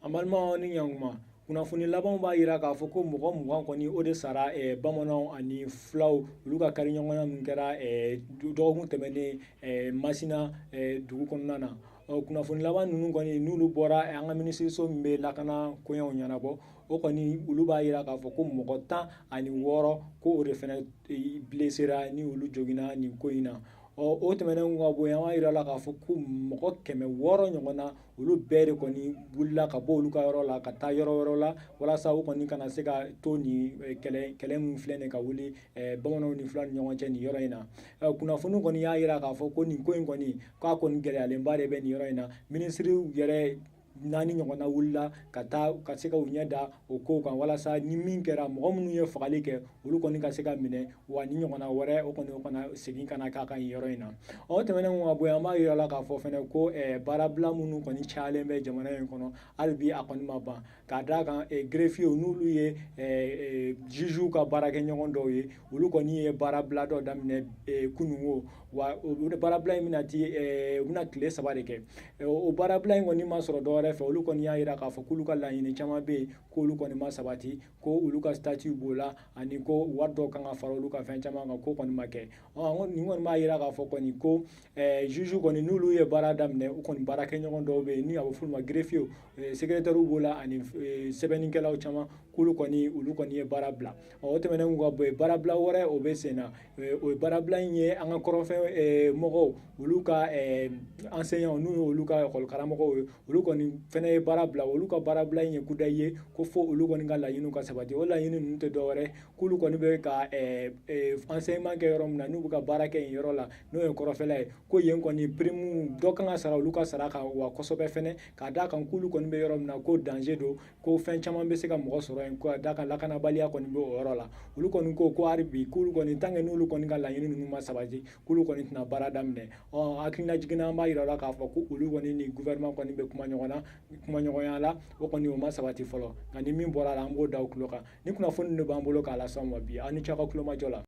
An balimaw ni ɲankuma, kunnafoni labanw b'a jira k'a fɔ ko mɔgɔ 20 kɔni, o de sara bamananw ani fulaw, olu ka kari ɲɔgɔnya min kɛra dɔgɔkun tɛmɛnen Masina dugu kɔnɔna na. Kunnafoni laban ninnu kɔni, n'olu bɔra an ka minisiriso min bɛ lakana koɲɛw ɲɛnabɔ, o kɔni, olu b'a jira k'a fɔ ko mɔgɔ 16, ko o de fana blessera, ni olu joginna nin ko in na. Ɔ, o tɛmɛnen ka bɔ yen, an b'a jira la k'a fɔ ko mɔgɔ 600 ɲɔgɔn na, olu bɛɛ de kɔni wulila ka bɔ olu ka yɔrɔ la ka taa yɔrɔ wɛrɛ la, walasa u kɔni kana se ka to nin kɛlɛ min filɛ nin ka wuli bamananw ni fulaw ni ɲɔgɔn cɛ nin yɔrɔ in na. Kunnafoni kɔni y'a jira k'a fɔ ko nin ko in kɔni, k'a kɔni gɛlɛyalenba de bɛ nin yɔrɔ in na. Minisiri yɛrɛ naani ɲɔgɔnna wulila ka taa ka se ka u ɲɛ da o kow kan, walasa ni min kɛra, mɔgɔ minnu ye fagali kɛ, olu kɔni ka se ka minɛ, wa ni ɲɔgɔnna wɛrɛ, o kɔni, o kana segin ka na k'a kan nin yɔrɔ in na. Ɔ, tɛmɛnen ka bɔ yen, an b'a yira la k'a fɔ fɛnɛ ko baarabila minnu kɔni cayalen bɛ jamana in kɔnɔ, hali bi a kɔni ma ban, k'a d'a kan greffier, n'olu ye juges ka baarakɛɲɔgɔn dɔw ye, olu kɔni ye baarabila dɔ daminɛ kununko. Wa o baarabila in bɛna ti, u bɛna tile 3 de kɛ. O baarabila in kɔni ma sɔrɔ dɔwɛrɛ fɛ, olu kɔni y'a jira k'a fɔ k'olu ka laɲini caman bɛ yen, k'olu kɔni ma sabati, ko olu ka statut b'o la, ani ko wari dɔw kan ka fara olu ka fɛn caman kan, ko kɔni ma kɛ. Nin kɔni b'a jira k'a fɔ kɔni ko juge kɔni, n'olu ye baara daminɛ, u kɔni baarakɛɲɔgɔn dɔw bɛ yen, ni a bɛ f'olu ma greffier, secrétaire b'o la, ani sɛbɛnnikɛlaw caman, k'olu kɔni, olu kɔni ye baara bila. Ɔ, o tɛmɛnen ka bɔ yen, baarabila wɛrɛ, o bɛ sen na. O ye baarabila in ye an ka kɔrɔnfɛ mɔgɔw, olu ka enseignants, n'u ye olu ka ekɔli karamɔgɔw ye, olu kɔni fɛnɛ ye baara bila. Olu ka baarabila in ye kudayi ye, ko fo olu kɔni ka laɲiniw ka sabati. O laɲini ninnu tɛ dɔwɛrɛ, k'olu kɔni bɛ ka enseignement kɛ yɔrɔ min na, n'u bɛ ka baara kɛ yen yɔrɔ la, n'o ye kɔrɔfɛla ye, ko yen kɔni prime dɔ kan ka sara olu ka sara kan wa kosɛbɛ fɛnɛ, k'a d'a kan k'olu kɔni bɛ yɔrɔ min na, ko danger don, ko fɛn caman bɛ se ka mɔgɔ sɔrɔ yen, ko ka d'a kan lakanabaliya kɔni bɛ o yɔrɔ la. Olu kɔni ko ko hali bi, k'olu kɔni, tant que n'olu kɔni ka laɲini ninnu ma sabati, k'olu kɔni tɛna baara daminɛ. Ɔ, hakilina jiginna, an b'a yira la k'a fɔ ko olu kɔni ni gouvernement kɔni bɛ kuma ɲɔgɔn na, kumaɲɔgɔnya la, o kɔni, o ma sabati fɔlɔ. Nka ni min bɔra a la, an b'o da o tulo kan. Ni kunnafoni de b'an bolo k'a lase aw ma bi, aw ni ce aw ka tulomajɔ la.